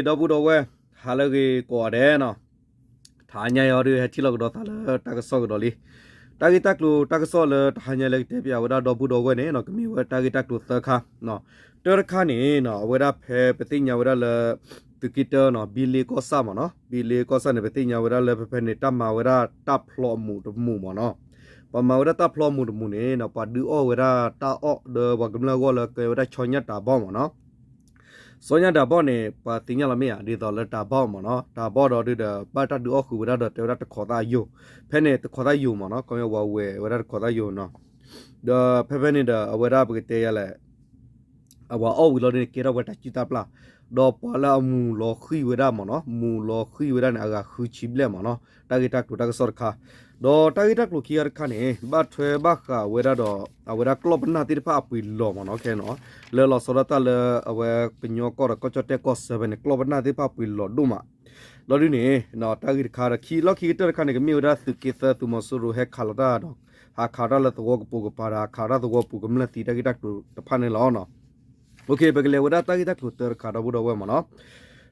ဒီပုၢ်ဒီဝဲၢ်, ဟါလၢအဂ့ၤကိးဂၤဒဲးနီၤ, တဟါညါအံၤဒုး ဟဲထံၣ်လိာ်ကဒီးသးလၢတၢ်ကစီၣ်ကဒီးလံ. တၢ်ဂ့ၢ်တၢ်ကျိၤတၢ်ကစီၣ်လၢတဟါညါလၢကတဲပၠးဝဲဒၣ်ဒီပုၢ်ဒီဝဲၢ်န့ၣ်နီၤ ကမ့ၢ်ဝဲတၢ်ဂ့ၢ်တၢ်ကျိၤသၢခါ. တၢတခါန့ၣ်နီၤ အဝဲဒၣ်ဖဲပသ့ၣ်ညါဝဲဒၣ်လၢ သုးက့တၢနီၤ ဘံလ့ကီၢ်ဆၣ်မ့ၢ်နီၤ, ဘံလ့ကီၢ်ဆၣ်န့ၣ် ပသ့ၣ်ညါဝဲဒၣ်လၢဖဲဖဲန့ၣ် တၢ်မၤဝဲဒၣ်တၢ်ဖျီအမူးတမူးမ့ၢ်နီၤ. ပှၤမၤဝဲဒၣ်တၢ်ဖျီအမူးတမူးန့ၣ်နီၤ ပှၤဒုးအီၣ်ဝဲဒၣ်တၢ်အီၣ်ဒီးပှၤကမျၢၢ်အဂီၢ်လၢကဲဝဲဒၣ်ဆီညၣ်တၤဘီၣ်မ့ၢ်နီၤ. ဆီညၣ်တၤဘီၣ်န့ၣ် ပှၤသ့ၣ်ညါလီၤမ့ၢ်ဧါ ဒ်သိးလၢတၤဘီၣ်မ့ၢ်နီၤ, တၤဘီၣ်ဒီးဒုးဒီး ဘၣ်တၢ်ဒုးအီၣ်ဃုာ်ဝဲဒၣ်ဒီးတဲဝဲဒၣ်တခိးသၣ်ယိာ်, ဖဲန့ၣ်တခိးသၣ်ယိာ်မ့ၢ်နီၤ, ခီပညီပှၤဝဲၢ်ဝဲဒၣ်တခိးသၣ်ယိာ်နီၤ. ဒီးဖဲဖဲန့ၣ်ဒီး အဝဲဒၣ်ပကတဲယၤလဲၣ် အဝဲအီၣ်ဝံၤလီၤဒုးန့ၣ် ကဲထီၣ်ဝဲတၢ်စုၣ်တၢ်ပျၢ်, ဒီးပှၤလၢအမူးလီၤဃံၤဝဲဒၣ်မ့ၢ်နီၤ, မူးလီၤဃံၤဝဲဒၣ်န့ၣ် အဂၤဃုဆံဘျဲၣ်မ့ၢ်နီၤ, တၢ်ဂ့ၢ်တၢ်ကျိၤတၢ်ကစီၣ်တခါ. ဒီးတၢ်ဂ့ၢ်တၢ်ကျိၤခံဂၤတခါန့ၣ် ဘၣ်ထွဲဘၣ်ဃးဝဲဒၣ်ဒီး အဝဲဒၣ်ကျီၢ်ပနၢ်သ့ၣ်တဖၣ်အပှ့ၤလီၤမ့ၢ်နီၤ, ခဲနီၤ, လၢလီၤဆီဒၣ်တၢ်လၢအဝဲကညီကီၢ်ဒီးကီၢ်ကၠီၣ်တဲၣ်ကီၢ်စၢဖဲန့ၣ် ကျီၢ်ပနၢ်သ့ၣ်တဖၣ်ပှ့ၤလီၤဒိၣ်မး လီၤဒုးန့ၣ် တၢ်ဂ့ၢ်တခါဒီး လီၢ်ခံကတၢၢ်တခါန့ၣ် ကမ့ၢ်ဝဲဒၣ်သုးက့သၢသုးမီၤစိရိၤဟဲခးလီၤတၢ်ဒီး ဟးခးတၢ်လၢသဝီကပိာ်ကပၤဒီး ဟးခးတၢ်လၢသဝီပူၤကမျၢၢ်သံတၢ်ဂ့ၢ်တၢ်ကျိၤတဖၣ်န့ၣ်လီၤ. ပကလဲၤဝဲဒၣ်တၢ်ဂ့ၢ်တၢ်ကျိၤတၢတခါဒီပုၢ်ဒီဝဲၢ်မ့ၢ်နီၤ.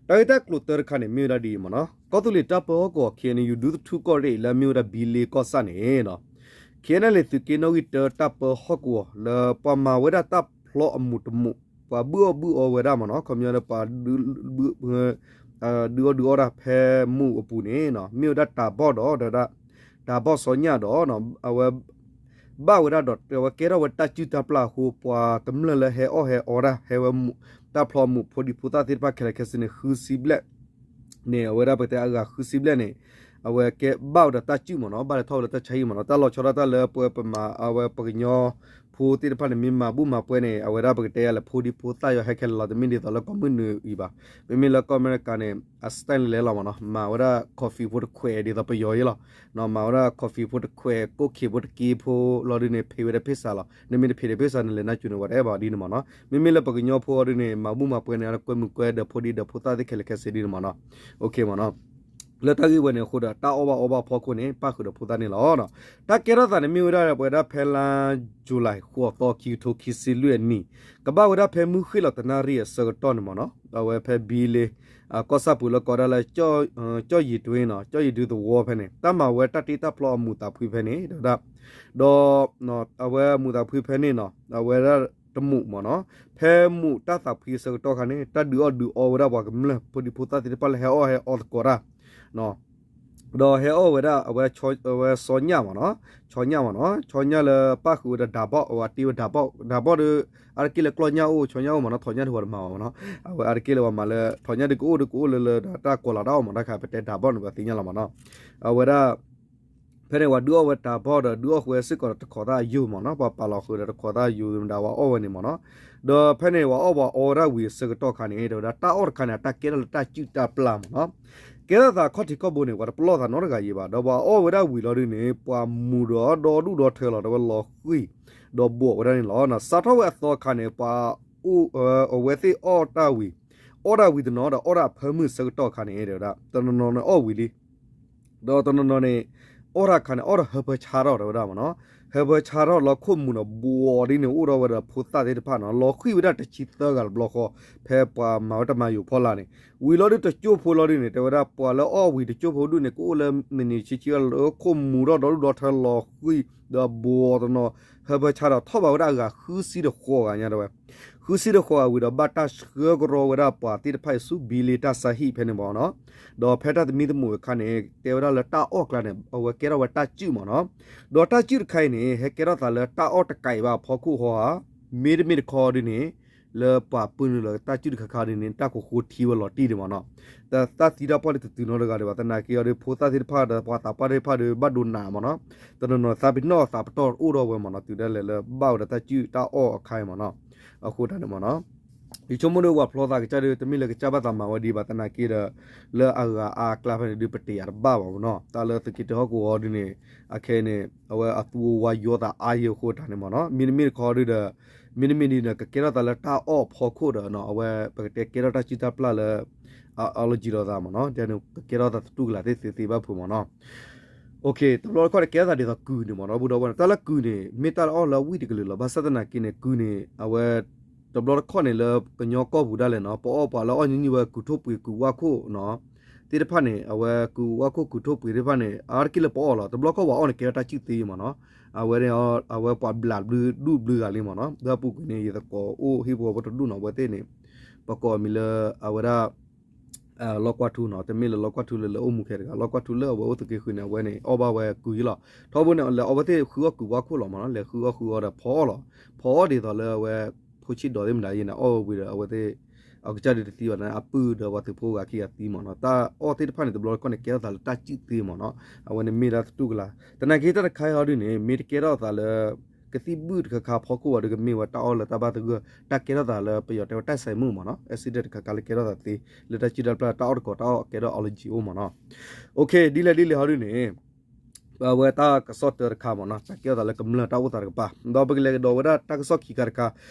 တၢ်ဂ့ၢ်တၢ်ကျိၤတၢတခါန့ၣ် မ့ၢ်ဝဲဒၣ်ဒ်အံၤမ့ၢ်နီၤ, ကီၢ်သူလ့ၤတၢ်ပၢဟီၣ်ကဝီၤ ခ့ၣ်အဲၣ်ယူၣ် ဒူသထူကီၢ်ရ့ၣ် လၢအမ့ၢ်ဝဲဒၣ်ဘံလ့ကီၢ်ဆၣ်န့ၣ်နီၤ, ခ့ၣ်အဲၣ်ယူၣ် သုးက့နီၣ်ဂံၢ်တၢတၢ်ပၢဟီၣ်ကဝီၤ လၢပှၤမၤဝဲဒၣ်တၢ်ဖျီအမူးတမူး, ပှၤဘုၣ်အီၣ်ဘုၣ်အီဝဲဒၣ်မ့ၢ်နီၤ, ခီပညီလၢပှၤ ဒုးအီၣ်ဒုးအီတၢ်ဖဲမူးအပူၤန့ၣ်နီၤ, မ့ၢ်ဝဲဒၣ်တၤဘီၣ်ဒီး တၤဘီၣ်စီညၣ်ဒီး အဝဲ ဘၣ်ဝဲဒၣ်ဒီးတဲဝဲကဲထီၣ်ဝဲတၢ်စုၣ်တၢ်ပျၢ်အဃိ ပှၤကမျၢၢ်လၢဟဲအီၣ်ဟဲအီတၢ် ဟဲဝဲ တၢ်ဖျီအမူးဖိဒံဖိသၣ်သ့ၣ်တဖၣ်ခဲလၢာ်ခဲဆ့န့ၣ် ဃုဆံဘျဲၣ်န့ၣ် အဝဲဒၣ်ပကတဲအဂၤဃုဆံဘျဲၣ်န့ၣ် အဝဲကဲဘၣ်ဝဲဒီးတၢ်စုၣ်မ့ၢ်နီၤ, ဘၣ်လဲၤထီၣ်ဝဲလၢတၢ်ဆါဟံၣ်မ့ၢ်နီၤ, တၢ်လီၤဆီဒၣ်တၢ်လၢပဝဲပမၤအဝဲပှၤကညီဖိသ့ၣ်တဖၣ်န့ၣ် မ့ၢ်မၤဘူၣ်မၤပှဲၤန့ၣ် အဝဲဒၣ်ပကတဲယၤလဲၣ် ဖိဒံဖိသၣ်ယီၤဟဲခဲလၢာ်လီၤ, တမ့ၢ်ဒ်သိးလၢကိးမုၢ်နုာ်အံၤဘၣ်, မ့မ့ၢ်လၢကီၢ်အမဲရကၤန့ၣ် အ style န့ၣ်လဲၣ်လီၤမ့ၢ်နီၤ, မၤဝဲဒၣ် coffee ဖိတခွဲးဒ်သိးပယီၤအံၤလီၤ, မၤဝဲဒၣ် coffee ဖိတခွဲး ကိၣ်ခ့းဖိတက့ဖိလီၤဒုးန့ၣ် ဖံးဝဲဒၣ်ဖ့ၣ်စးလီၤ, နမ့ၢ်တဖံးဒီးဖ့ၣ်စးန့ၣ် လဲၤနါစူၤန့ၣ် whatever ဒ်န့ၣ်မ့ၢ်နီၤ, မ့မ့ၢ်လၢပှၤကညီဖိအီၤဒုးန့ၣ် မၤဘူၣ်မၤပှဲၤန့ၣ် အကွဲမုာ်ကွဲဒီးဖိဒံဒီးဖိသၣ်သ့ၣ်ခဲလၢာ်ခဲဆ့ဒ်န့ၣ်မ့ၢ်နီၤ, လၢတၢ်ဂ့ၢ်ဝဲန့ၣ်အဃိဒီး တၢ်အီၣ်ဘၣ်အီဘၣ်အဖီခိၣ်န့ၣ် ပၣ်ဃုာ်ဒီးဖိသၣ်န့ၣ်လီၤ. တၢ်ကဲထီၣ်သးန့ၣ်မ့ၢ်ဝဲဒၣ်ပဝဲဒၣ်ဖဲလါ July ဃိးသီ ခံကထိခံဆံလွံၢ်အနံၣ်, ကဘၣ်ဝဲဒၣ်ဖဲမုၢ်ဃ့ၢ်လီၤတနၣ်ရံၣ်အဆၢကတီၢ်န့ၣ်မ့ၢ်နီၤ, အဝဲဖဲဘံလ့ ကီၢ်ဆၣ်ပူၤလၢကိးဒၣ်လၢ ကၠီၣ်ယံၤတွ့နီၤ, ကၠီၣ်ယံၤဒုသဝီဖဲန့ၣ် တၢ်မၤဝဲတၢ်တ့တၢ်ဖျီအမူးသးဖှံဖဲန့ၣ် ဒီး ဒီးအဝဲမူးသးဖှံဖဲန့ၣ်နီၤ, အဝဲဒၣ်တမူးမ့ၢ်နီၤ, ဖဲမူးတၢ်သးဖှံအဆၢကတီၢ်ခါန့ၣ် တၢ်ဒုးအီၣ်ဒုးအီဝဲဒၣ်ပှၤကမျၢၢ် ဖိဒံဖိသၣ်သ့ၣ်တဖၣ်လၢဟဲအီၣ်ဟဲအီသကိးတၢ် ဒီးဟဲအီၣ်ဝဲဒၣ်အဝဲ အဝဲဆီညၣ်မ့ၢ်နီၤ, ဆီညၣ်မ့ၢ်နီၤ, ဆီညၣ်လၢပၣ်ဃုာ်ဝဲဒီးဒးဘီၣ်, အဝဲတ့ဝဲဒးဘီၣ်, ဒးဘီၣ်ဒီး အါတက့ၢ်လၢကျီၢ်ညၣ်အိၣ် ဆီညၣ်အိၣ်မ့ၢ်နီၤ, ထိးညၣ်တဝဲတမၤဘၣ်မ့ၢ်နီၤ, အဝဲအါတက့ၢ်လၢပှၤမၤလၢ ထိးညၣ်ဒုးကအိၣ်ဒုးကအိၣ်လၢလၢဒီးတၢ်ကိးလီၤတၢ်အီၣ်မ့ၢ်တၢ်ခါ ပတဲဒးဘီၣ်န့ၣ် ပှၤသ့ၣ်ညါလီၤမ့ၢ်နီၤ, အဝဲဒၣ် ဖဲန့ၣ် ပှၤဒုးအီၣ်ဝဲတၤဘီၣ်ဒီး ဒုးအီၣ်ဃုာ်ဝဲစ့ၢ်ကီးဒီးတခိးသၣ်ယိာ်မ့ၢ်နီၤ, ပှၤပာ်လီၤဃုာ်ဒီးတခိးသၣ်ယိာ်မတၤဝဲအီၣ်ဝဲန့ၣ်မ့ၢ်နီၤ, ဒီးဖဲန့ၣ် ပှၤအီၣ်ပှၤအီဝဲဒၣ်ဝံၤအဆၢကတီၢ်ခါန့ၣ် တဲဝဲဒၣ်တၢ်အီၣ်တခါန့ၣ် အတၢ်ကဲထီၣ်လၢတၢ်စုၣ်တၢ်ပျၢ်မ့ၢ်နီၤ, ကဲထီၣ်သးခီၣ်ထံးခီၣ်ဘိန့ၣ် ပှၤတပလီၢ်သးနီတဂၤယံၤဘၣ်, ဒီးပှၤအီၣ်ဝဲဒၣ်ဝံၤလီၤဒုးန့ၣ် ပှၤမူးဒီးဒီဒူၣ်ဒီထၢလီၤ တဲဝဲလီၤဃံၤ ဒီးဘှီးဝဲဒၣ်န့ၣ်လီၤ, စးထီၣ်ဝဲအသီအခါန့ၣ် ပှၤ အဝဲသ့ၣ်အီၣ်တၢ်ဝံၤ, အီၣ်တၢ်ဝံၤတနီၤဒီး အီၣ်တၢ်အဖၢမုၢ်အဆၢကတီၢ်အခါန့ၣ် တဲဝဲဒၣ် တနီၤနီၤန့ၣ်အီၣ်ဝံၤလံ ဒီးတနီၤနီၤန့ၣ် အီၣ်တၢ်အခါန့ၣ် အီၣ်ဒီးဟၢဖၢဆါထီၣ်တဲဝဲဒၣ်မ့ၢ်နီၤ, ဟၢဖၢဆါထီၣ်လီၤခိၣ်မူးဒီးဘှီးဒ်န့ၣ် အိၣ်ထီၣ်ဝဲဒီးဖိသၣ်သ့ၣ်တဖၣ်နီၤ, လီၤဃံၤဝဲဒၣ်တဆံသၢဂၤတဘျီဃီ, ဖဲပှၤမၤဝဲတၢ်မၤယိာ်ဖီလာ်န့ၣ်, ဝံၤလီၤဒုးတကၠိၢ်ဖိလီၤဒုးန့ၣ် တဲဝဲဒၣ်ပှၤလၢအီၣ်ဝံၤတကၠိၢ်ဖိဒုးန့ၣ် ကအိၣ်လၢမံးနံးဆံဆံဂၤလၢခိၣ်မူးထီၣ်ဒီဒူၣ်ဒီထၢလီၤဃံၤ ဒီးဘှီးတနီၤ ဟၢဖၢဆါဒီးထီၣ်ဘၣ်ဝဲဒၣ်အဂၤဃုဆံတဃိးဂၤညါတဲဝဲ ဃုဆံတဃိးဂၤဝံၤဒီး ဘၣ်တၢ်ဆှၢကရီဝဲဒၣ်ပှၤသ့ၣ်တဖၣ်အံၤဆူဘံလ့တၢ်ဆါဟံၣ်ဖဲန့ၣ်မ့ၢ်နီၤ, ဒီးဖဲတၢ်သမံသမိးအခါန့ၣ် တဲဝဲဒၣ်လၢတၢ်အီၣ်ကျါန့ၣ် အဝဲကဲထီၣ်ဝဲတၢ်စုၣ်မ့ၢ်နီၤ, ဒီးတၢ်စုၣ်တခါအံၤန့ၣ် ဟဲကဲထီၣ်သးလၢတၢ်အီၣ်တကးအံၤဘၣ်အဖီခိၣ်ဃီဧါ, မ့တမ့ၢ်တခီဒုးန့ၣ် လၢပှၤပၢနုာ်လီၤတၢ်စုၣ်တခါခါဒုးန့ၣ် တၢ်ကဃိထံဝဲလီၤတံၢ်ဒံးမ့ၢ်နီၤ, တၢ်သံတၢ်ပှၢ်လၢတတုၤနီတဂၤဒံးဘၣ် သနာ်က့အီၤဒုး ဖိသၣ်သ့ၣ်တဖၣ်ဒီးပှၤသးပှၢ်သ့ၣ်တဖၣ်ဒီး ဘၣ်ဒိနးမ့ၢ်နီၤ, တနီၤနီၤသးပ့ၤနီၣ်သးပတီၢ်အိၣ်ဒီးဝဲမ့ၢ်နီၤ တုၤဒၣ်လဲာ်လၢဘၣ်ဝဲဒီးတၢ်စုၣ်တၢ်အီၣ်အခါအံၤမ့ၢ်နီၤ, အဃိတၢ်န့ၣ်မ့ၢ်နီၤ ယဆိကမိၣ်ဒီးပှၤဖျီသးကစၢ်ဒီး တမ့ၢ်လၢကစၢ်ဘၣ်သးမၤဝဲဒံးဘၣ် သနာ်က့ဒီး လၢအဂၤအါအကျါဖဲန့ၣ်ဒုး ပတယာ်တဘၣ်ဘၣ်မ့ၢ်နီၤ, တၢ်လၢသုးက့တၢဟီၣ်ကဝီၤဒုးန့ၣ် အခဲအံၤန့ၣ် အဝဲအသူအဝါယိသးအါယံၤအဃိတၢ်န့ၣ်မ့ၢ်နီၤ, မ့တမ့ၢ်တခီဒုးဒီး မ့တမ့ၢ်ဒ်န့ၣ် ကကဲထီၣ်သးလၢတၢ်အီၣ်အဖီခိၣ်ဒီး အဝဲပကတဲကဲထီၣ်တၢ်စုၣ်တၢ်ပျၢ်လၢ အ allergy လိာ်သးမ့ၢ်နီၤ, ဒ်န့ၣ် ကကဲထီၣ်သးသတူၢ်ကလာ်သ့ၣ်သ့ဘၣ်ဖုးမ့ၢ်နီၤ တဘျီတခီၣ်န့ၣ် ကဲထီၣ်သးဒ်သိးကုၤန့ၣ်မ့ၢ်နီၤ ဒီပုၢ်ဒီဝဲၢ်န့ၣ် တၢ်လၢကုၤန့ၣ် မ့ၢ်တၢ်လၢအီၣ်လၢအဝံၣ်တကလုာ်လီၤ. ဘၣ်ဆၣ်သနာ်က့န့ၣ် ကုၤန့ၣ် အဝဲ တဘျီတခီၣ်န့ၣ်လၢကညီကီၢ်ပူၤဒၣ်လဲာ်နီၤ ပအီၣ်ပှၤလၢအီၣ်ညီနုၢ်ဝဲကုၢ်ထိၣ်ပှ့ၤကုၢ်ဝၣ်ခိၣ်နီၤ သ့ၣ်တဖၣ်န့ၣ် အဝဲကုၢ်ဝၣ်ခိၣ်ကုၢ်ထိၣ်ပှ့ၤသ့ၣ်တဖၣ်န့ၣ် အါတက့ၢ်လၢပအီၣ်လီၤ တဘျီခီၣ်ပှၤအီၣ်န့ၣ်ကဲဝဲတၢ်စုၣ်သ့မ့ၢ်နီၤ အဝဲန့ၣ် အဝဲပှၤဘျးဘျုးဒူၣ်ဘျုးဂၤလံမ့ၢ်နီၤ လၢအပူၤကွံာ်န့ၣ် ယသကိးအိၣ်ဟံၣ်ဖိဃီဖိတဒူၣ်နီၤ အဝဲသ့ၣ်န့ၣ် ပကိးအမံၤလၢ အဝဲဒၣ် လီၢ်ကွၢ်ထူနီၤ တမ့ၢ်လၢလီၢ်ကွၢ်ထူလၢလၢအိၣ်မူခဲတဂၤ လီၢ်ကွၢ်ထူလၢအဝဲအိၣ်သုးက့ဃုန့ၣ် အဝဲန့ၣ် အီၣ်ဘၣ်ဝဲကုၢ်ယံလီၤ ထီဘိန့ၣ် လဲၤအီၣ်ဝဲသ့ၣ်ဃုအီၣ်ကုၢ်ဝၣ်ခိၣ်လီၤမ့ၢ်နီၤ လဲၤဃုအီၣ်ဃုအီဒီးဖီအီၣ်လီၤ ဖီအီၣ်ဒ်သိးလၢအဝဲ ဖိဆံးဒီးသ့ၣ်မတၤယဲန့ၣ် အီၣ်ဝဲဝံၤဒီးအဝဲသ့ၣ် အကစၢ်ဒုးတသံဘၣ်န့ၣ် အပုၢ်ဒီးပှၤသုးဖိဂၤခံဂၤသံမ့ၢ်နီၤ တၢ်အီၣ်သ့ၣ်တဖၣ်န့ၣ် တဘျီတခီၣ်န့ၣ် ကဲထီၣ်သးလၢတၢ်စုၣ်သ့မ့ၢ်နီၤ အဝဲန့ၣ်မ့ၢ်ဒၣ်တတူၢ်ကလာ် သနာ်က့တၢ်တခါအံၤဟီဒုန့ၣ် မ့ၢ်တကဲထီၣ်သးလၢ ကသံၣ်ဘုၣ်တခါခါဖီခိၣ်ဝဲဒီးကမ့ၢ်ဝဲတၢ်အီၣ်လၢတၢ်ဘၣ်သဂၢၢ် တၢ်ကဲထီၣ်သးလၢပယီၤတဲဝဲတၢ်ဆဲးမုၣ်မ့ၢ်နီၤ accident တခါခါလၢကဲထီၣ်သးသ့ လၢတၢ်စုၣ်တၢ်ပျၢ် တၢ်အီၣ်တကိးတၢ်အီၣ်ကဲထီၣ် allergy အိၣ်မ့ၢ်နီၤ ဒ်လဲၣ်ဒ်လဲၣ်ဟီဒုန့ၣ် အဝဲတၢ်ကစီၣ်တၢတခါမ့ၢ်နီၤ တၢ်ကဲထီၣ်သးလၢကမျၢၢ်တၢ်အိၣ်သးတကပၤ ဒီးပကလဲၤကဒီးဝဲဒၣ်တၢ်ကစီၣ်ခံခါတခါ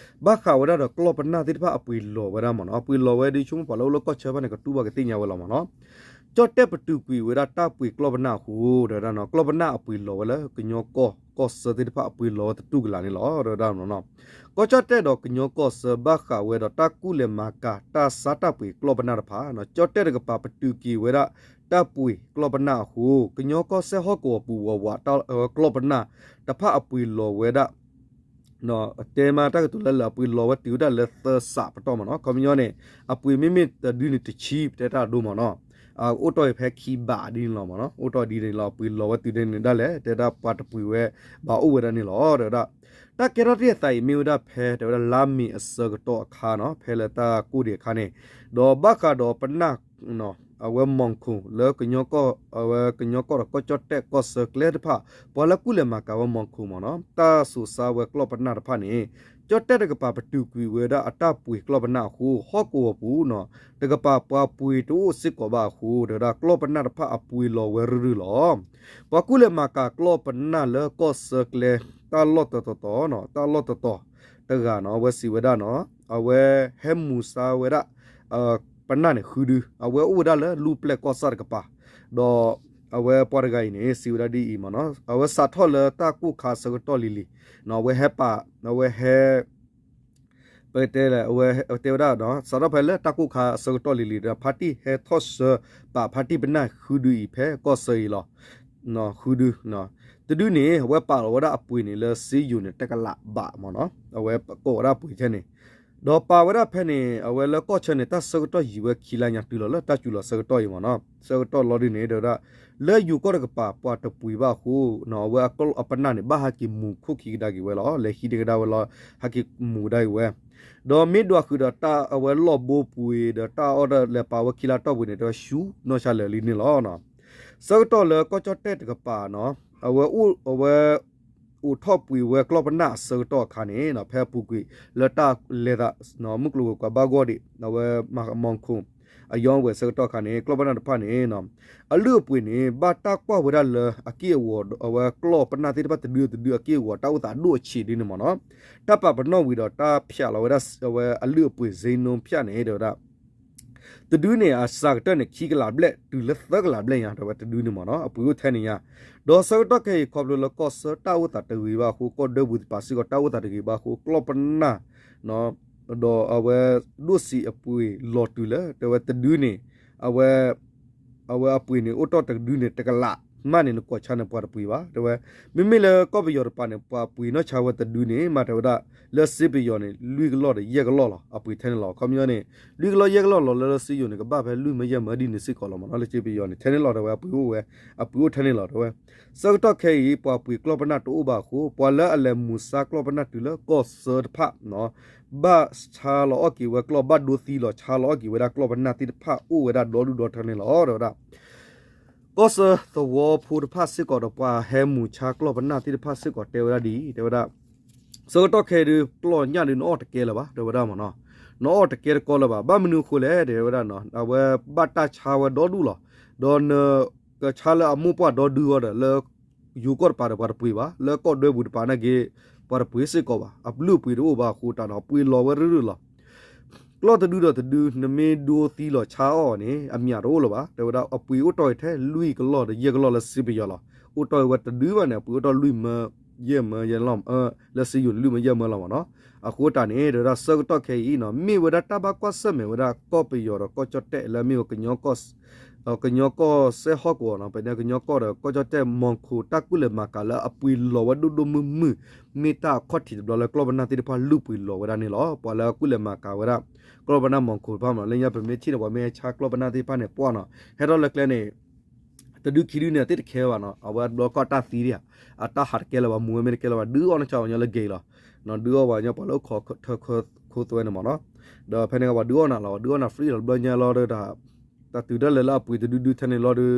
ဘၣ်ဃးဝဲဒၣ်ဒီးကျီၢ်ပနၢ်သ့ၣ်တဖၣ်အပှ့ၤလီၤဝဲဒၣ်မ့ၢ်နီၤ အပှ့ၤလီၤဝဲဒ်ဆိကမိၣ်ပှၤလၢအိၣ်လၢကီၢ်ဆၢဖၣ်န့ၣ် ကတူၢ်ဘၣ်ကသ့ၣ်ညါဝဲလီၤမ့ၢ်နီၤ ကၠီၣ်တဲၣ်ပတုာ်ကွံာ်ဝဲဒၣ်တၢ်ပှ့ၤကျီၢ်ပနၢ်အဃိ တဲဝဲဒၣ်နီၤ ကျီၢ်ပနၢ်အပှ့ၤလီၤဝဲလၢကညီကီၢ်ကီၢ်ဆၢသ့ၣ်တဖၣ်အပှ့ၤလီၤဝဲတတူၢ်ကလာ်န့ၣ်လီၤ တဲဝဲဒၣ်နီၤ ကီၢ်ကၠီၣ်တဲၣ်ဒီးကညီကီၢ်ဆၢဘၣ်ဃးဝဲဒီးတၢ်ကူၣ်လဲၤမၤကၤတၢ်ဆါတၢ်ပှ့ၤကျီၢ်ပနၢ်တဖၣ် ကၠီၣ်တဲၣ်တကပၤပတုာ်က့ၤဝဲဒၣ်တၢ်ပှ့ၤကျီၢ်ပနၢ်အဃိ ကညီကီၢ်စဲၣ်ဟီၣ်ကဝီၤပူၤဝးဝး ကျီၢ်ပနၢ်တဖၣ်အပှ့ၤလီၤဝဲဒၣ် တဲမးတၢ်ကတိၤလၢလၢ အပှ့ၤလီၤဝဲတုၤဝဲဒၣ်လၢသၢစးပတီၢ်မ့ၢ်နီၤ ခီပညီန့ၣ် အပှ့ၤမ့မ့ၢ်တဒုန့ၣ်တဆံ ပတဲတၢ်အဒိမ့ၢ်နီၤ အိၣ်တီၢ်အံၤဖဲခံဘးဒ်န့ၣ်လီၤမ့ၢ်နီၤ အိၣ်တီၢ်ဒ်န့ၣ်လီၤ အပှ့ၤလီၤဝဲတုၤဒ်န့ၣ်ဒၣ်လဲာ် တဲဒၣ်ပှၤတပှ့ၤဝဲ ဘၣ်အိၣ်ဝဲဒၣ်န့ၣ်လီၤ တဲဝဲဒၣ် တၢ်ကဲထီၣ်တ့ၢ်အသးအံၤမ့ၢ်ဝဲဒၣ်ဖဲ တဲဝဲဒၣ်လါမ့ၤအဆၢကတီၢ်အခါနီၤ ဖဲလၢတၢ်ကိၢ်ဒံးအခါန့ၣ် ဒီးဘၣ်ဃးဒီးပနၢ် အဝဲမီၢ်ခိၣ်လၢ အဝဲကညီကီၢ်ဒီးကီၢ်ကၠီၣ်တဲၣ်ကီၢ်ဆၢကျဲတဖၣ် ပှၤလၢကူၣ်လဲၤမၤကၤဝဲမီၢ်ခိၣ်မ့ၢ်နီၤ တၢ်စိာ်ဆါဝဲကျီၢ်ပနၢ်တဖၣ်န့ၣ် ကၠီၣ်တဲၣ်တကပၤပတုာ်ကွံာ်ဝဲဒၣ်အတၢ်ပှ့ၤကျီၢ်ပနၢ်အဃိ ဟီၣ်ကဝီၤပူၤနီၤ တကပၤပှၤပှ့ၤတအိၣ်စ့ၢ်ကီးဘၣ်အဃိ တဲဝဲဒၣ်ကျီၢ်ပနၢ်တဖၣ်အပှ့ၤလီၤဝဲရုၢ်ရုၢ်လီၤ ပှၤကူၣ်လဲၤမၤကၤကျီၢ်ပနၢ်လၢကီၢ်ဆၢကျဲ တၢ်လီၢ်တတီၤတီၤနီၤ တၢ်လီၢ်တတီၤတဂၤနီၤ အဝဲစံးဝဲဒၣ်နီၤ အဝဲဟဲမူၤဆါဝဲဒၣ် ပနၢ်န့ၣ်ဃုဒု အဝဲအိၣ်ဝဲဒၣ်လၢလူၢ်ပျဲၢ်ကီၢ်ဆၣ်တကပၤ ဒီးအဝဲပှၤတဂၤအံၤန့ၣ် စံးဝဲဒၣ်ဒ်အံၤမ့ၢ်နီၤ အဝဲစးထီၣ်လၢတၢ်ကိၢ်ခါအဆၢကတီၢ်လံၤလံၤ အဝဲဟဲပာ် အဝဲဟဲ ပတဲလဲၣ် အဝဲတဲဝဲဒၣ် စးထီၣ်ဖဲလၢတၢ်ကိၢ်ခါအဆၢကတီၢ်လံၤလံၤဒီး ဖါတံၢ်ဟဲထီၣ်ဆှၢပာ်ဖါတံၢ်ပနၢ်ဃုဒုအံၤဖဲကီၢ်ဆၢအံၤလီၤ ဃုဒု တဒုန့ၣ် အဝဲပာ်လီၤဝဲဒၣ်အပှ့ၤန့ၣ်လၢစ့ယိၤန့ၣ် တကလးဘးမ့ၢ်နီၤ အဝဲကိးဝဲဒၣ်အပှ့ၤထဲန့ၣ် ဒီးပာ်ဝဲဒၣ်ဖဲန့ၣ် အဝဲလၢကီၢ်ဆၢန့ၣ် တၢ်ဆၢကတီၢ်ယံာ်ဝဲခံလါညါ တုၤလီၤလၢတၢ်စူၤလီၤဆၢကတီၢ်အံၤမ့ၢ်နီၤ ဆၢကတီၢ်လီၤဒုန့ၣ် တဲဝဲဒၣ် လၢယိၤကီၢ်တကပၤ ပှၤတပှ့ၤဘၣ်အဃိ အဝဲအပနၢ်န့ၣ် ဘၣ်ဟဲက့ၤမူၤခိၣ်ခံကဒါက့ၤဝဲလီၤ လဲၤဟံးန့ၢ်ကဒါဝဲလီၤ ဟဲက့ၤမူၤကဒါက့ၤဝဲ ဒီးမ့ၢ်ဒွးဃုာ်ဒီးတၢ်အဝဲလီၢ်ဘိပှ့ၤဒီးတၢ်အီၣ်ဒီးလဲၤပာ်ဝဲခံလါတီၢ်ပူၤန့ၣ် တဲဝဲဆူနီၢ်ဆါလၢာ်လံန့ၣ်လီၤ ဆၢကတီၢ်လၢကီၢ်ကၠီၣ်တဲၣ်တကပၤနီၤ အဝဲအိၣ် အဝဲ အိးထီၣ်ပှ့ၤဝဲကျီၢ်ပနၢ်အဆၢကတီၢ်အခါန့ၣ် ဖဲအပူၤကွံာ်လၢတၢ်လဲၤသး မုၢ်ကျိၤဝဲၤကွာ်ဘၣ်ဂီၢ်ဒံး အဝဲမၤမီၢ်ခိၣ် အယီဝဲၤဆၢကတီၢ်အခါန့ၣ် ကျီၢ်ပနၢ်တဖၣ်န့ၣ် အလုၢ်အပှ့ၤန့ၣ် ဘၣ်တၢ်ကွၢ်ဝဲဒၣ်လၢအက့ၢ်အဂီၤ အဝဲကျီၢ်ပနၢ်သ့ၣ်တဖၣ်တဒုတဒုအက့ၢ်အဂီၤ တၢ်အိၣ်သးအဒိၣ်အဆံးဒ်န့ၣ်မ့ၢ်နီၤ တၢ်ပာ်ပနီၣ်ဝံၤဒီးတၢ်ဖျးလီၤဝဲဒၣ် အဝဲအလုၢ်အပှ့ၤ စ့နိဖျးန့ၣ် တဲဝဲဒၣ် တဒုန့ၣ် အစှၤကတၢၢ်န့ၣ် ခံကလးဘျဲၣ် တုၤလၢသၢကလးဘျဲၣ်ညါ တဲဝဲတဒုန့ၣ်မ့ၢ်နီၤ အပှ့ၤအိၣ်ထဲန့ၣ်ညါ ဒီးဆၢကတီၢ်ခဲအံၤ ခီဖျိလၢကီၢ်ဆၢတၢ်အိၣ်သးတဂ့ၤဘၣ်အဃိ ကီၢ်ဒွဲပူၤတပၤစ့ၢ်ကီး တၢ်အိၣ်သးတဂ့ၤဘၣ်အဃိ ကျီၢ်ပနၢ် ဒီးအဝဲဒိၣ်စံးအပှ့ၤလီၤတုၤလၢ တဲဝဲတဒုန့ၣ် အဝဲ အဝဲအပှ့ၤန့ၣ် အိၣ်တ့ၢ်တဒုန့ၣ် တကလးမးန့ၣ် နကိးဆါန့ၣ် ပှၤတပှ့ၤဘၣ် တဲဝဲ မ့မ့ၢ်လၢကီၢ်ပယီၤတပၤန့ၣ် ပှၤပှ့ၤနီၢ်ဆါဝဲတဒုန့ၣ် မးတဲဝဲဒၣ် လၢစ့ပယီၤန့ၣ် လွံၢ်ကလီၢ်ဒီးယဲၢ်ကလီၢ်လီၤ အပှ့ၤထဲန့ၣ်လီၤ ခီပညီန့ၣ် လွံၢ်ကလီၢ်ယဲၢ်ကလီၢ်လီၤ လၢလၢစ့ယိၤန့ၣ် ကဘၣ်ဖဲလွံၢ်မၢယဲၢ်မၢဒ်န့ၣ်စ့ၢ်ကီးလီၤမ့ၢ်နီၤ လၢစ့ပယီၤန့ၣ် ထဲန့ၣ်လီၤ တဲဝဲ အပှ့ၤအိၣ်ဝဲ အပှ့ၤအိၣ်ထဲန့ၣ်လီၤ တဲဝဲ ဆၢကတီၢ်ခဲအံၤ ပှၤပှ့ၤကျီၢ်ပနၢ်တအိၣ်ဘၣ်အဃိ ပှၤလၢအလဲၤမူၤဆါကျီၢ်ပနၢ်တုၤလၢကီၢ်ဆၢတဖၣ် ဘၣ်ဆါလီၤအီၣ်က့ၤဝဲကျီၢ် ဘၣ်ဒိသံလီၤဆါလီၤအီၣ်က့ၤဝဲဒၣ်ကျီၢ်ပနၢ်သ့ၣ်တဖၣ် အိၣ်ဝဲဒၣ်ဒီဒူၣ်ဒီထၢန့ၣ်လီၤ တဲဝဲဒၣ် ကီၢ်ဆၢသဝီဖိတဖၣ်စ့ၢ်ကီးဒီး ပှၤဟဲမူၤဆါကျီၢ်ပနၢ်သ့ၣ်တဖၣ်စ့ၢ်ကီးတဲဝဲဒၣ်ဒ်အံၤ တဲဝဲဒၣ် ဆၢကတီၢ်ခဲအံၤဒုး ကျီၢ်ညၣ်ဒုးနအီၣ်တကဲလၢၤဘၣ် တဲဝဲဒၣ်မ့ၢ်နီၤ နအီၣ်တကဲတကီလၢၤဘၣ် ဘၣ်မနုၤအဃိလဲၣ် တဲဝဲဒၣ် အဝဲဘၣ်တၢ်ဆါဝဲဒီဒူၣ်လီၤ ဒီးနကဆါလၢအမိၢ်ပှၢ်ဒီဒုအီၤဒီး လၢယိၤကီၢ်တပၤဒီး ပှၤတပှ့ၤဘၣ် လၢကီၢ်ဒွဲပူၤတပၤနာ်က့ ပှၤတပှ့ၤစ့ၢ်ကီးဘၣ် အလုၢ်အပှ့ၤတအိၣ်ဘၣ်အဃိတၢ်ဒီး ပှ့ၤလီၤဝဲရုၢ်ရုၢ်လီၤ ကျီၢ်တဒုဒီးတဒု နမ့ၢ်ဒိသံလီၤဆါအီၣ်န့ၣ် အမျးတအိၣ်လၢၤဘၣ် တဲဝဲဒၣ် အပှ့ၤအိၣ်တ့ၢ်ထဲလွံၢ်ကလီၢ်ဒီးယဲၢ်ကလီၢ်လၢစ့ပယီၤလီၤ အိၣ်တ့ၢ်ဝဲတဒုဘၣ်န့ၣ် အပှ့ၤအိၣ်တ့ၢ်လွံၢ်မၢ ယဲၢ်မၢယဲၢ်လီၤ, လၢစ့ယိၤန့ၣ် လွံၢ်မၢယဲၢ်မၢလီၤမ့ၢ်နီၤ. အဃိတၢ်န့ၣ် တဝဲဒၣ်ဆၢကတီၢ်ခဲအံၤနီၤ မ့ၢ်ဝဲဒၣ်တၢ်ဘၣ်ကွၢ်ဆၢၣ်မဲာ်ဝဲဒၣ်ကီၢ်ပယီၤဒီးကီၢ်ကၠီၣ်တဲၣ်လၢအမ့ၢ်ဝဲ ကညီကီၢ်စဲၣ်ဟီၣ်ကဝီၤနီၤ, ပန့ၣ်ကညီကီၢ်ဒီးကီၢ်ကၠီၣ်တဲၣ် မီၢ်ခိၣ် တၢ်ကူၣ်လဲၤမၤကၤလၢအပှ့ၤလီၤဝဲဒိၣ်ဒိၣ်မုၢ်မုၢ်, မ့ၢ်တၢ်အခီၣ်ထံးတဘျီလၢကျီၢ်ပနၢ်သ့ၣ်တဖၣ်လူၢ်ပှ့ၤလီၤဝဲဒၣ်န့ၣ်လီၤ. ပှၤလၢအကူၣ်လဲၤမၤကၤဝဲဒၣ် ကျီၢ်ပနၢ်မီၢ်ခိၣ်တဖၣ်မ့ၢ်နီၤ, လၢညါပမ့ၢ်ထံၣ်န့ၣ် ပှၤမ့ၢ်ဟဲဆါကျီၢ်ပနၢ်သ့ၣ်တဖၣ်န့ၣ် ပှၢ်နီၤ, ဟဲထီၣ်လၢကျဲန့ၣ် တဒုခံဒုန့ၣ် အသ့ၣ်တခဲဘၣ်နီၤ, အဝဲတဘျီကီၢ်တၢ်သံဒံးဧါ, အတၢ်ဟးတကဲလၢၤဘၣ်, မူဝဲမ့ၢ်တကဲလၢၤဘၣ်, ဒုးအီၣ်နၤဝဲညီလၢ gate လီၤ, ဒုးအီၣ်ဝဲညီပှၤလၢအိၣ်ခိးထၢခိသွဲန့ၣ်မ့ၢ်နီၤ, ဒီးဖဲန့ၣ်ဝဲဒုးအီၣ်နၤလီၤ, ဒုးအီၣ်နၤ free လီၤ, တဘျီညါလီၤဒီး တၢ်တုၤဒၣ်လဲာ်လၢအပှ့ၤတဒုဒုထဲန့ၣ်လီၤဒီး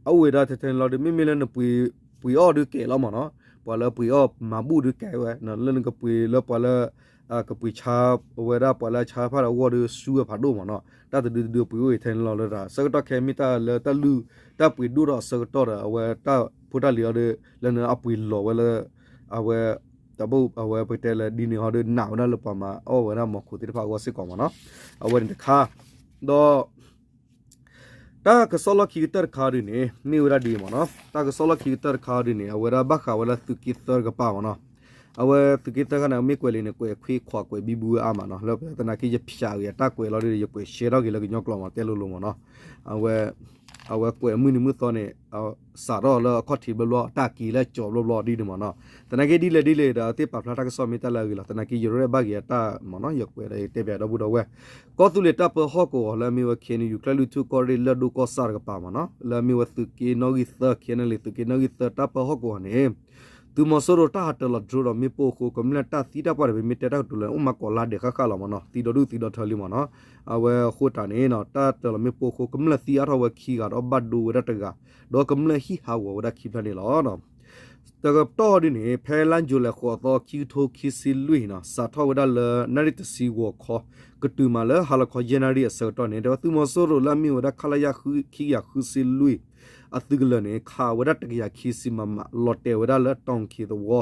အအိၣ်ဝဲဒၣ်ထဲထဲန့ၣ်လီၤဒီး မ့မ့ၢ်လၢနပှ့ၤ ပှ့ၤအီၣ်ဒုးကဲလီၤမ့ၢ်နီၤ, ပှၤလၢပှ့ၤအီၣ်မၤဘူၣ်ဒုးကဲဝဲ, လၢနကပှ့ၤလၢပှၤလၢ ကပှ့ၤဆါဝဲဒၣ်ပှၤလၢဆါတဖၣ်ဒီးအဂီၢ်ဒီးဆူဝဲဖးဒိၣ်မ့ၢ်နီၤ, တၢ်တဒုတဒုအပှ့ၤအိၣ်ထဲန့ၣ်လီၤလၢတၢ် ဆၢကတီၢ်ခဲအံၤမ့ၢ်တၢ်လၢတၢ်လုၢ် တၢ်ပှ့ၤဒိၣ်ထီၣ်အဆၢကတီၢ်ဒီး အဝဲတၢ်ဖိတၢ်လံၤအီၤဒီး လၢနအပှ့ၤလီၤဝဲလၢ အဝဲ တၢ်ဘၣ်အဝဲပကတဲလၢဒ်န့ၣ်ဟီဒီး နာ်ဝဲဒၣ်လၢပှၤမၤအီၣ်ဝဲဒၣ်မီၢ်ခိၣ်သ့ၣ်တဖၣ်အဂီၢ်စ့ၢ်ကီးမ့ၢ်နီၤ, အဝဲန့ၣ်တခါ, ဒီး တၢ်ကစီၣ်လီၢ်ခံကတၢၢ်တခါဒ်န့ၣ် မ့ၢ်ဝဲဒၣ်ဒ်အံၤမ့ၢ်နီၤ, တၢ်ကစီၣ်လီၢ်ခံကတၢၢ်တခါဒ်န့ၣ် အဝဲဒၣ်ဘၣ်ဃးဝဲလၢသုးက့သၢတကပၤမ့ၢ်နီၤ, အဝဲသုးက့သၢခါန့ၣ် မ့ၢ်ကွဲးလံာ်န့ၣ် ကွဲးခွံခွးကွဲးဘံဘူဝဲအါမးနီၤ, လၢသနာ်က့ယဖျါဂ့ၤအတၢ်ကွဲးလီၤဒီး ယကွဲးရှဲထီၣ်က့ၤလၢကညီကျိာ်မ့ၢ်တဲလိၤလိၤမ့ၢ်နီၤ, အဝဲ အဝဲကွဲးမုၢ်နံၤမုၢ်သီန့ၣ် စးထီၣ်လၢအခီၣ်ထံးဘျီဘျီ အတၢ်က့ၤလၢကၠီၤဘျီဘျီဒ်န့ၣ်မ့ၢ်နီၤ, သနာ်က့ဒ်လဲၣ်ဒ်လဲၣ်ဒီး အသ့ၣ်ပာ်ဖျါတၢ်ကစီၣ်မ့ၢ်တၢ်လၢအဂ့ၤလီၤ, သနာ်က့ယရဲၣ်ဘၣ်က့ၤအတၢ်မ့ၢ်နီၤ, ယကွဲးဒီးယတဲဘၣ်ဒီပုၢ်ဒီဝဲၢ်, ကီၢ်သူလ့ၤတၢ်ပၢဟီၣ်ကဝီၤလၢအမ့ၢ်ဝဲ ခ့ၣ်အဲၣ်ယူၣ် ကၠၢ်လွံၢ်ထူၣ်ကီၢ်ရ့ၣ် လၢၢ်ဒိၣ်ကီၢ်ဆၣ်တကပၤမ့ၢ်နီၤ, လၢအမ့ၢ်ဝဲသုးက့နီၣ်ဂံၢ်သၢ ခ့ၣ်အဲၣ်ယူၣ် သုးက့နီၣ်ဂံၢ်သၢတၢ်ပၢဟီၣ်ကဝီၤန့ၣ် သုးမီၤစိရိၤတၢ်ဟးတၢၤလီၤ drone ဒီးမ့ၣ်ပိၢ်အဃိ ကမျၢၢ်တၢ်သံတၢ်ပှၢ်ဒီး ပမ့ၢ်တဲတၢ်ကတိၤလၢ အိၣ်မးကိးလါဒဲးဃၣ်ဃၣ်လီၤမ့ၢ်နီၤ, သံဒီဒူၣ်သံဒီထၢလံမ့ၢ်နီၤ, အဝဲအဃိတၢ်န့ၣ် တၢ်တၢၤလီၤမ့ၣ်ပိၢ်အဃိ ကမျၢၢ်သံအါထီၣ်ဝဲခံဂၤဒီး ဘၣ်ဒိဝဲဒၣ်တဂၤ, ဒီးကမျၢၢ်ဟံၣ်ဟးဂီၤဝဲဒၣ်ခံဖျၢၣ်န့ၣ်လီၤ. တကတီၢ်ဒ်န့ၣ် ဖဲလါယူၤလံ ဃိးသီ ခံကထိခံဆံလွံၢ်နီၤ စးထီၣ်ဝဲဒၣ်လၢ နၣ်ရံၣ်တဆံဂီၤခီ ကတုၤမးလၢဟါလီၤခီ ယဲၢ်နၣ်ရံၣ်အဆၢကတီၢ်န့ၣ် တဲဝဲသုးမီၤစိရိၤလၢအမ့ၢ်ဝဲဒၣ် ခလရ ခံကယၤဃုဆံလွံၢ် အသုးကလၢၤန့ၣ် ခးဝဲဒၣ် တကယၤခံဆံ မမ လီၤတဲာ်ဝဲဒၣ်လၢ တီၣ်ခံသဝီ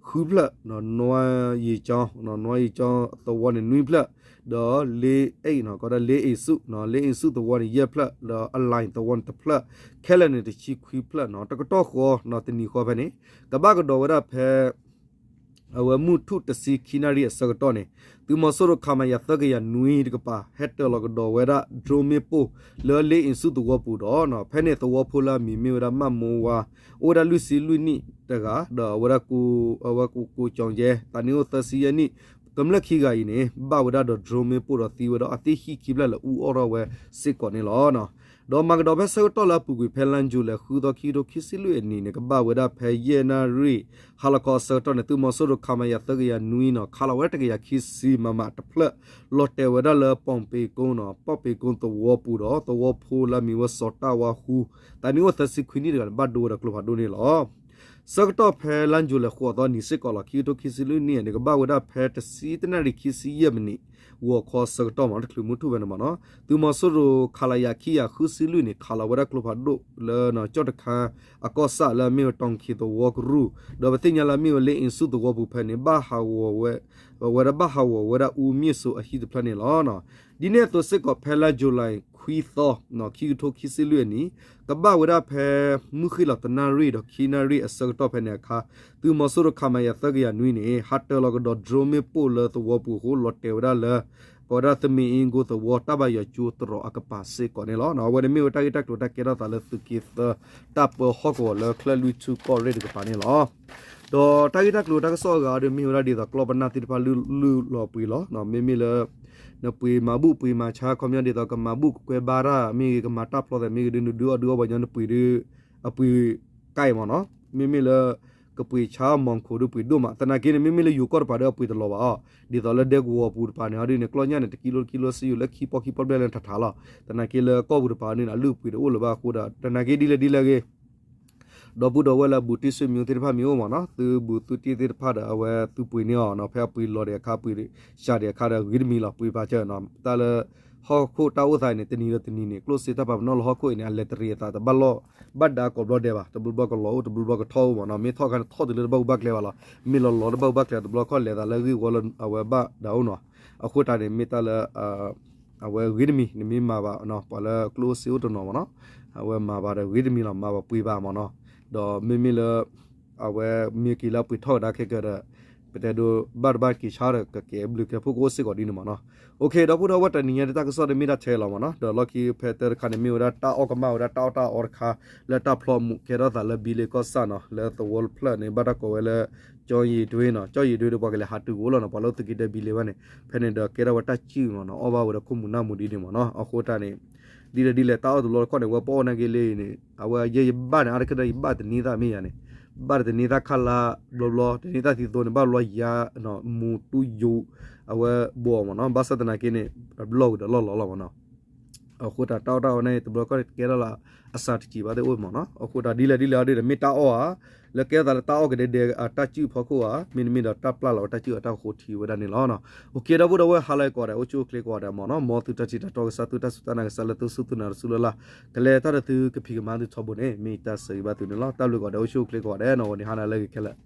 ဃုဖျၢၣ်, နွါယံၤကၠီ, နွါယံၤကၠီသဝီန့ၣ် နွံဖျၢၣ်, ဒီး လ့အ့ၣ်, ကီးဒၣ် လ့အ့ၣ်ဆူၣ်, လ့အ့ၣ်ဆူၣ်သဝီန့ၣ် ယဲၢ်ဖျၢၣ်, ဒီး အလၣ်သဝီန့ၣ် တဖျၢၣ်, ခဲလၢာ်န့ၣ် တဆံခွံဖျၢၣ်နီၤ, တကတီၢ်ဃီနီၤ တနံၤဃီဖဲန့ၣ် ကဘၣ်ကဒီးဝဲဒၣ်ဖဲ အဝဲမုၢ်ထူၣ်တဆံခံနၣ်ရံၣ်အဆၢကတီၢ်န့ၣ် သုးမီၤစိရိၤ ခမရ သၢကယၤနွံတကပၤ ဟဲတၢၤလီၤကဒီးဝဲဒၣ် drone မ့ၣ်ပိၢ်လၢလ့အ့ၣ်ဆူၣ်သဝီပူၤဒီး ဖဲန့ၣ်သဝီဖိလၢအမံၤမ့ၢ်ဝဲဒၣ် မၢ်မိဝါ အိၣ်ဝဲဒၣ်လွံၢ်ဆံလွံၢ်နံၣ်တဂၤ ဒီးအဝဲဒၣ် အဝဲကိးကၠီၣ်ယဲ သးနံၣ်အိၣ်သၢဆံယဲၢ်နံၣ် ကမျၢၢ်ခံဂၤအံၤန့ၣ် ဘၣ်ဝဲဒၣ်ဒီး drone မ့ၣ်ပိၢ်ဒီးသံဝဲဒီးအသ့ၣ်ဟံၣ်ခံဖျၢၣ်လၢအူအီၣ်ထီၣ်ဝဲစ့ၢ်ကီးန့ၣ်လီၤ. ဒီးမၤကဒီးဖဲဆၢကတီၢ်လၢအပူၤကွံာ် ဖဲလါယူၤလံ ဃုသီ ခံကထိခံဆံလွံၢ်အနံၤန့ၣ် ကဘၣ်ဝဲဒၣ်ဖဲယဲၢ်နၣ်ရံၣ် ဟါလီၤခီအဆၢကတီၢ်န့ၣ် သုးမီၤစိရိၤ ခမရ သၢကယၤနွံနီၤ ခးလီၤဝဲတကယၤခံဆံ မမ တဖျၢၣ် လီၤတဲာ်ဝဲဒၣ်လၢ ပီၣ်ပ့ၤကိ ပီၣ်ပ့ၤကိသဝီပူၤဒီး သဝီဖိလၢအမံၤဝဲ စီၤတၢ်ဝါဃူ သးနံၣ်အိၣ်သၢဆံခွံနံၣ်တဂၤန့ၣ် ဘၣ်ဒိဝဲဒီးကျိဖးဒိၣ်န့ၣ်လီၤ. ဆၢကတီၢ်ဖဲလါယူၤလံ ဃိးသီ နံၤစ့ၢ်ကီးလီၤ ခံကထိခံဆံလွံၢ်နံၣ်န့ၣ် ကဘၣ်ဝဲဒၣ်ဖဲတဆံတၢနၣ်ရံၣ်ခံဆံယဲၢ်မံးနံး ဂီၤခီဆၢကတီၢ်မ့ၢ်နီၤ တချုးမုၢ်ထူၣ်ဖဲန့ၣ်မ့ၢ်နီၤ သုးမီၤစိရိၤ ခလရ ခံကယၤဃုဆံလွံၢ်န့ၣ် ခးလီၤဝဲဒၣ်ကျိဖးဒိၣ်လၢ ကၠီၣ်တခါ အကီၢ်ဆၣ်လၢအမ့ၢ်ဝဲ တီၣ်ခံသဝီကရူၢ် ဒီးပသ့ၣ်ညါလၢအမ့ၢ်ဝဲ လ့အ့ၣ်ဆူၣ်သဝီပူၤဖဲန့ၣ် ဘၣ်ဟးဂီၤဝဲ ဝဲဒၣ်ဘၣ်ဟးဂီၤဝဲဒၣ် အူမ့ၣ်စိအဟံၣ်တဖျၢၣ်န့ၣ်လီၤ. ဒ်န့ၣ်အသိးစ့ၢ်ကီး ဖဲလါယူၤလံ ခွံသီ ခံကထိခံဆံလွံၢ်အနံၤ ကဘၣ်ဝဲဒၣ်ဖဲ မုၢ်ဃ့ၢ်လီၤတနၣ်ရံၣ်ဒီးခံနၣ်ရံၣ်အဆၢကတီၢ်ဖဲန့ၣ်အခါ သုးမီၤစိရိၤ ခမရ သၢကယၤနွံန့ၣ် ဟးတၢၤလီၤကဒီး drone မ့ၣ်ပိၢ်လၢသဝီပူၤအဃိ လီၤတဲာ်ဝဲဒၣ်လၢ ကိးဝဲဒၣ် သမ့ၣ်အ့ကိသဝီ တၢ်ဘၣ်ယွၤကၠိသရိာ်အကပၤစ့ၢ်ကီးန့ၣ်လီၤ. အဝဲန့ၣ်မ့ၢ်ဝဲတၢ်ဂ့ၢ်တၢ်ကျိၤတၢ်ကဲထီၣ်သးလၢသုးက့သၢ တၢ်ပၢဟီၣ်ကဝီၤလၢချၢၣ်လွံၢ်ထူၣ်ကီၢ်ရ့ၣ်တကပၤန့ၣ်လီၤ. ဒီးတၢ်ဂ့ၢ်တၢ်ကျိၤတၢ်ကစီၣ်အဂၤဒီး မ့ၢ်ဝဲဒၣ်ဒ်သိးကျီၢ်ပနၢ်သ့ၣ်တဖၣ်လုၢ်လီၤပှ့ၤလီၤ. မ့မ့ၢ်လၢ နပှ့ၤမၤဘူၣ်ပှ့ၤမၤဆါ ခီပညီဒ်သိးကမၤဘူၣ်ကကွဲဘါတၢ်မ့ၢ်ဂ့ၤ ကမၤတၢ်ဖျီသးမ့ၢ်ဂ့ၤ ဒုးနဒုးအီၣ်ဒုးအီဘၣ်ညီနပှ့ၤဒုး အပှ့ၤကါအံၤမ့ၢ်နီၤ. မ့မ့ၢ်လၢ ကပှ့ၤဆါမီၢ်ခိၣ်ဒုးပှ့ၤဒိၣ်မး သနာ်က့န့ၣ် မ့မ့ၢ်လၢယိၤကီၢ်တပၤဒီးအပှ့ၤတလီၤဘၣ်အီၤ ဒ်သိးလၢဒဲကဝီၤပူၤတပၤန့ၣ်အီၤဒ်န့ၣ် ကျီၢ်ညၣ်န့ၣ် တကံလိတကံလိစံယိၤလၢခံပီၢ်ခံပီၢ်ဘျဲၣ်လၢထးထးလီၤ. သနာ်က့လၢကီၢ်ပူၤတပၤန့ၣ် အလုၢ်အပှ့ၤတအိၣ်လၢၤဘၣ်အဃိဒီး သနာ်က့ဒ်လဲၣ်ဒ်လဲၣ်ဂ့ၤ ဒီပုၢ်ဒီဝဲၢ်လၢအဘူးတံၢ်ဆွေမျိုးသ့ၣ်တဖၣ်မ့ၢ်အိၣ်မ့ၢ်နီၤ သုဘူးသုတံၢ်သ့ၣ်တဖၣ်ဒီး အဝဲသုပှ့ၤန့ၢ်အီၤနီၤ ဖဲအပှ့ၤလီၤဒံးအခါ ပှ့ၤစှၤဒံးအခါဒီး ဂ့ၤတမံၤလီၤ ပှ့ၤပာ်စၢၤနီၤ တၢ်လၢ ဟီၣ်ခိၣ်တၢ်အိၣ်သးအံၤန့ၣ် တနံၤဒီးတနံၤန့ၣ် ကျိၣ်စ့တၢ်ပာ်ပနီၣ်လၢဟီၣ်ခိၣ်အံၤန့ၣ် အလဲၤတရံးအသးတဘၣ်လီၢ် ဘၣ်ဒါကိးဘျီဒဲးဘၣ် တဘျီဘျီကလီၤအိၣ် တဘျီဘျီကထီၣ်အိၣ်မ့ၢ်နီၤ မ့ၢ်ထီၣ်အခါန့ၣ် ထီၣ်တုၤလၢတဘၣ်အူဘၣ်ကျဲဘၣ်လီၤ မ့ၢ်လီၤလီၤတဘၣ်အူဘၣ်ကျဲ တဘျီခီၣ်လဲၤသးလၢဂ့ၢ်ဝီလၢအဝဲဘၣ်ဒါအိၣ်နီၤ အဃိတၢ်န့ၣ် မ့ၢ်တၢ်လၢ အဝဲဂ့ၤတမံၤ နမ့ၢ်မၤဘၣ် ပှၤလၢကျိၣ်အိၣ်စ့အိၣ်တနီၤမ့ၢ်နီၤ အဝဲမၤဘၣ်ဒီးဂ့ၤတမံၤလီၤ မၤဘၣ်ပှ့ၤဘၣ်မ့ၢ်နီၤ ဒီးမ့မ့ၢ်လၢ အဝဲမ့ၢ်က့ၤလၢအပှ့ၤထီၣ်ကဒါခဲကဒီး ပတဲဒိဘၣ်တဘၣ်က့ၤဆါဒီး ကကဲဘျုးကဲဖှိၣ်ကအိၣ်စ့ၢ်ကီးဒ်န့ၣ်မ့ၢ်နီၤ. အိၣ်ခ့ ဒီပုၢ်ဒီဝဲၢ် တနံၤညါတၢ်ကစီၣ်န့ၣ်မ့ၢ်ဒၣ်ထဲလီၤမ့ၢ်နီၤ. ဒီးလီၢ်ခံဖဲတၢတခါန့ၣ် မ့ၢ်ဝဲဒၣ်တၢ်အီၣ်ကမၣ်ဝဲဒၣ်တၢ်အီၣ်တၢ်အီတခါ လၢတၢ်ဖျီမူးကဲထီၣ်သးလၢဘံလ့ကီၢ်ဆၣ်နီၤ လၢသဝီတဖျၢၣ်န့ၣ် ဘၣ်တၢ်ကိးဝဲလၢ ကၠီယံၤဒွ့နီၤ. ကၠီယံၤဒွ့ဒီး ပှၤကလဲၤဟးတုၤကအိၣ်လီၤနီၤ. ပှၤလၢသုးက့တၢဘံလ့ဝဲန့ၣ် ဖဲန့ၣ်ဒီးကဲထီၣ်ဝဲတၢ်စုၣ်မ့ၢ်နီၤ အီၣ်ဘၣ်ဝဲဒီးခိၣ်မူးနၢ်မူးဒ်န့ၣ်မ့ၢ်နီၤ. အဃိတၢ်န့ၣ် ဒ်လဲၣ်ဒ်လဲၣ် တၢ်အီၣ်တဘျီတခီၣ်န့ၣ် ဝဲပအီၣ်နာ်က့လၢအံၤန့ၣ် အဝဲယဲယဘၣ်န့ၣ် အါတက့ၢ်ဒီးယဘၣ်တန့ၢ်သၣ်မ့ၢ်ယၤန့ၣ် ဘၣ်တန့ၢ်သၣ်ခါလါဘျီဘျီ တန့ၢ်သၣ်သံသိန့ၣ် ဘၣ်ဘျီယါ မူးတူၢ်ယိး အဝဲဘှီမ့ၢ်နီၤ. ဘၣ်ဆၣ်သနာ်က့န့ၣ် အဘျီၣ်ဝံၤဒီးလီၢ်လီၤလီၤမ့ၢ်နီၤ. အဃိတၢ်တၢ်အီၣ်တၢ်အီန့ၣ် တဘျီတခီၣ်န့ၣ် ကဲထီၣ်လၢအစှၤတစဲးဘၣ်သ့ၣ်အိၣ်မ့ၢ်နီၤ. အဃိတၢ်ဒ်လဲၣ်ဒ်လဲၣ်အီၤဒ်န့ၣ် မ့ၢ်တၢ်အီၣ်ဧါ လၢကဲထီၣ်သးလၢတၢ်အီၣ်ကဒဲဒဲအတၢ်စုၣ်ဖီခိၣ်ဧါ မ့တမ့ၢ်ဒီးတၢ်ပျၢ်လီၤဝဲတၢ်စုၣ်အတၢ်ဃိထံဝဲဒၣ်န့ၣ်လီၤ. အိၣ်ခ့ ဒီပုၢ်ဒီဝဲၢ် ဟါလၢအဂ့ၤကိးဂၤဒဲး အိၣ်ဆူၣ်အိၣ်ချ့ကိးဂၤဒဲးမ့ၢ်နီၤ. မ်သုတၢ်ထံၣ်တၢ်တီကစၢ် သုတၢ်စူၢ်တၢ်နာ်ကစၢ် လၢသုစူၢ်သုနာ်တစူၢ်လၢ်လၢ် ကလဲၤတၢ်ဒီးသုကဖံးကမၤသုထီဘိန့ၣ် မ့ၢ်တၢ်ဆၢဂ့ၤဘၣ်သုန့ၣ်လီၤ. တၢ်ဘျုးကိးဂၤဒဲး အိၣ်ဆူၣ်အိၣ်ချ့ကိးဂၤဒဲးနီၤ. ဝဲန့ၣ်ဟါနၤလၢအဂ့ၤခဲလၢာ်.